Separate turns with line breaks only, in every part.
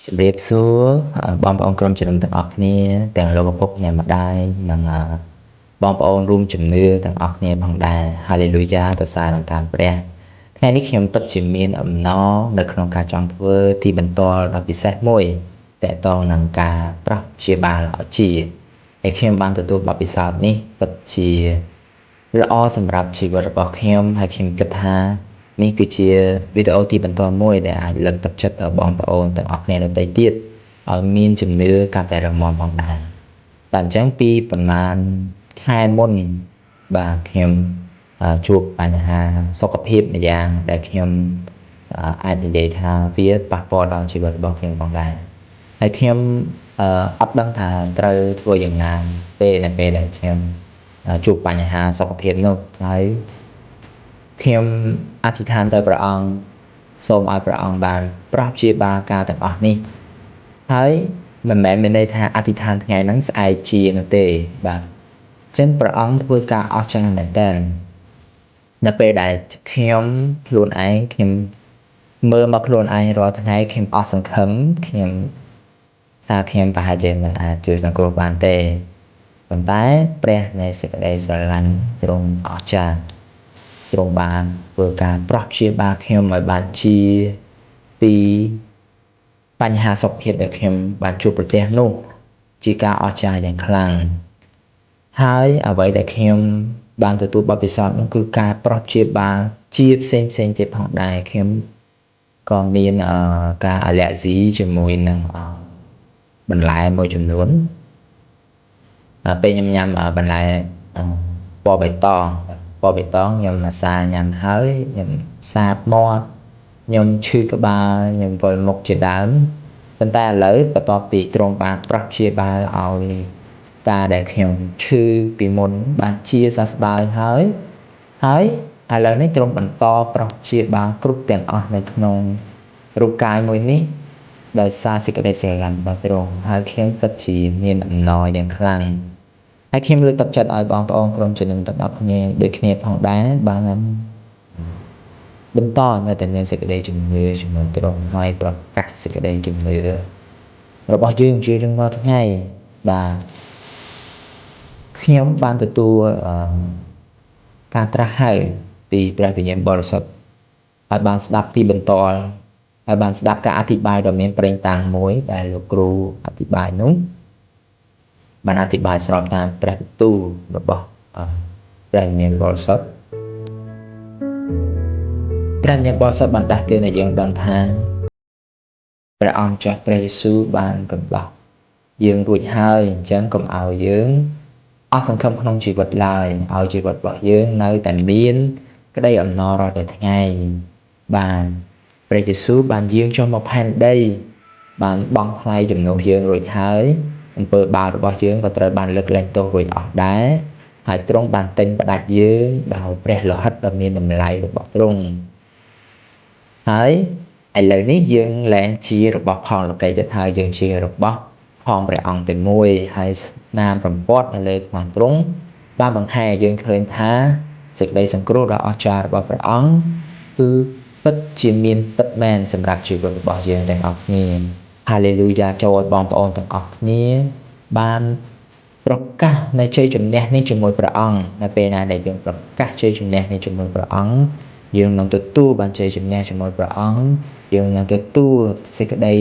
ជម្រាបសួរបងប្អូនក្រុមជំនុំទាំងអស់គ្នាទាំងលោកឪពុកអ្នកម្ដាយនិងបងប្អូនរួមជំនឿទាំងអស់គ្នាផងដែរហាឡេលូយ៉ាសរសើរដល់តាមព្រះថ្ងៃនេះខ្ញុំពិតជាមានអំណរនៅក្នុងការចង់ធ្វើទីបន្ទាល់ដ៏ពិសេសមួយតកតងនឹងការប្រោះព្យាបាលឲ្យជាហើយខ្ញុំបានទទួលបទពិសោធន៍នេះពិតជាល្អសម្រាប់ជីវិតរបស់ខ្ញុំហើយខ្ញុំគិតថានេះគឺជាវីដេអូទីបន្តមួយដែលអាចលើកទឹកចិត្តដល់បងប្អូនទាំងអស់គ្នាដទៃទៀតឲ្យមានជំនឿកាន់តែរឹងមាំផងដែរបាទអញ្ចឹងពីប្រហែលខែមុនបាទខ្ញុំជួបបញ្ហាសុខភាពម្យ៉ាងដែលខ្ញុំអាចនិយាយថាវាប៉ះពាល់ដល់ជីវិតរបស់ខ្ញុំផងដែរហើយខ្ញុំអត់ដឹងថាត្រូវធ្វើយ៉ាងណាទេនៅពេលដែលខ្ញុំជួបបញ្ហាសុខភាពនោះហើយខ្ញុំអធិដ្ឋានទៅព្រះអង្គសូមឲ្យព្រះអង្គបានប្រោះព្យាបាលការទាំងអស់នេះហើយមិនមែនមានន័យថាអធិដ្ឋានថ្ងៃហ្នឹងស្អែកជានោះទេបាទអញ្ចឹងព្រះអង្គធ្វើការអស្ចារ្យមែនតើនៅពេលដែលខ្ញុំខ្លួនឯងខ្ញុំមើលមកខ្លួនឯងរាល់ថ្ងៃខ្ញុំអស់សង្ឃឹមខ្ញុំថាខ្ញុំប្រហែលជាមិនអាចជួយសង្គ្រោះបានទេប៉ុន្តែព្រះនៃសេចក្តីស្រឡាញ់ទ្រង់អស្ចារ្យទ្រង់បានធ្វើការប្រោះព្យាបាលខ្ញុំឲ្យបានជាពីបញ្ហាសុខភាពដែលខ្ញុំបានជួបប្រទះនោះជាការអស្ចារ្យយ៉ាងខ្លាំងហើយអ្វីដែលខ្ញុំបានទទួលបទពិសោធន៍នោះគឺការប្រោះព្យាបាលជាផ្សេងផ្សេងទៀតផងដែរខ្ញុំក៏មានការអាឡែស៊ីជាមួយនឹងបន្លែមួយចំនួនពេលខ្ញុំញ៉ាំបន្លែពណ៌បៃតងពណ៌បៃតងខ្ញុំអាសាញ៉ាំហើយខ្ញុំសាបមាត់ខ្ញុំឈឺក្បាលខ្ញុំវិលមុខជាដើមប៉ុន្តែឥឡូវបន្ទាប់ពីទ្រង់បានប្រោះព្យាបាលឲ្យការដែលខ្ញុំឈឺពីមុនបានជាសះស្បើយហើយហើយឥឡូវនេះទ្រង់បន្តប្រោះព្យាបាលគ្រប់ទាំងអស់នៅក្នុងរូបកាយមួយនេះដោយសារសេចក្តីស្រឡាញ់របស់ទ្រង់ហើយខ្ញុំពិតជាមានអំណរយ៉ាងខ្លាំងហើយខ្ញុំលើកទឹកចិត្តឲ្យបងប្អូនក្រុមជំនុំទាំងអស់គ្នាដូចគ្នាផងដែរបានបន្តនៅតែមានសេចក្តីជំនឿជាមួយទ្រង់ហើយប្រកាសសេចក្តីជំនឿរបស់យើងជារៀងរាល់ថ្ងៃបាទខ្ញុំបានទទួលការត្រាស់ហៅពីព្រះវិញ្ញាណបរិសុទ្ធឲ្យបានស្ដាប់ទីបន្ទាល់ហើយបានស្ដាប់ការអធិប្បាយដ៏មានប្រេងតាំងមួយដែលលោកគ្រូអធិប្បាយនោះបានអធិប្បាយស្របតាមព្រះបន្ទូលរបស់ព្រះវិញ្ញាណបរិសុទ្ធព្រះវិញ្ញាណបរិសុទ្ធបានដាស់តឿនឲ្យយើងដឹងថាព្រះអង្គចាស់ព្រះយេស៊ូវបានរំដោះយើងរួចហើយអញ្ចឹងកុំឲ្យយើងអស់សង្ឃឹមក្នុងជីវិតឡើយឲ្យជីវិតរបស់យើងនៅតែមានក្តីអំណររាល់តែថ្ងៃបាទព្រះយេស៊ូវបានយាងចុះមកផែនដីបានបង់ថ្លៃជំនួសយើងរួចហើយអំពើបាបរបស់យើងក៏ត្រូវបានលើកលែងទោសរួចអស់ដែរហើយទ្រង់បានទិញផ្ដាច់យើងដោយព្រះលោហិតដ៏មានតម្លៃរបស់ទ្រង់ហើយឥឡូវនេះយើងលែងជារបស់ផងលោកីទៀតហើយយើងជារបស់ផងព្រះអង្គតែមួយហើយស្នាមរំពាត់នៅលើខ្នងទ្រង់បានបង្ហាញឲ្យយើងឃើញថាសេចក្តីសង្គ្រោះដ៏អស្ចារ្យរបស់ព្រះអង្គគឺពិតជាមានពិតមែនសម្រាប់ជីវិតរបស់យើងទាំងអស់គ្នាហាឡេលូយ៉ាចូលឲ្យបងប្អូនទាំងអស់គ្នាបានប្រកាសនៅជ័យជំនះនេះជាមួយព្រះអង្គនៅពេលណាដែលយើងប្រកាសជ័យជំនះនេះជាមួយព្រះអង្គយើងនឹងទទួលបានជ័យជំនះជាមួយព្រះអង្គយើងនឹងទទួលសេចក្តី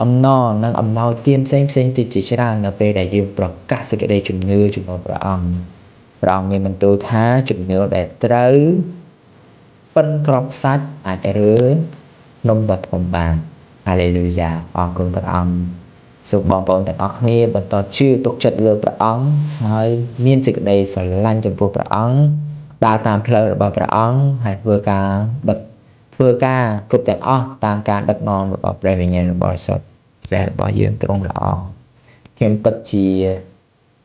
អំណរនិងអំណោយទានផ្សេងផ្សេងទៀតជាច្រើននៅពេលដែលយើងប្រកាសសេចក្តីជំនឿជាមួយព្រះអង្គព្រះអង្គមានបន្ទូលថាជំនឿដែលត្រូវប៉ិនក្របសាច់អាចរើនំដ៏ធំបានហាឡេលូយ៉ាអរគុណព្រះអង្គសូមបងប្អូនទាំងអស់គ្នាបន្តជឿទុកចិត្តលើព្រះអង្គហើយមានសេចក្តីស្រឡាញ់ចំពោះព្រះអង្គដើរតាមផ្លូវរបស់ព្រះអង្គហើយធ្វើការគ្រប់ទាំងអស់តាមការដឹកនាំរបស់ព្រះវិញ្ញាណបរិសុទ្ធព្រះរបស់យើងទ្រង់ល្អខ្ញុំពិតជា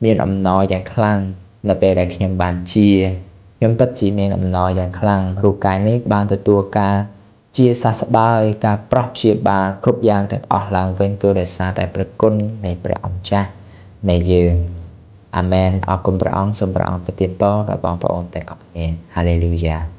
មានអំណរយ៉ាងខ្លាំងនៅពេលដែលខ្ញុំបានជាខ្ញុំពិតជាមានអំណរយ៉ាងខ្លាំងរូបកាយនេះបានទទួលការជាសះស្បើយការប្រោះព្យាបាលគ្រប់យ៉ាងទាំងអស់ឡើងវិញគឺដោយសារតែព្រះគុណនៃព្រះអម្ចាស់នៃយើងអាមែនអរគុណព្រះអង្គសូមព្រះអង្គប្រទានពរដល់បងប្អូនទាំងអស់គ្នាហាឡេលូយ៉ា។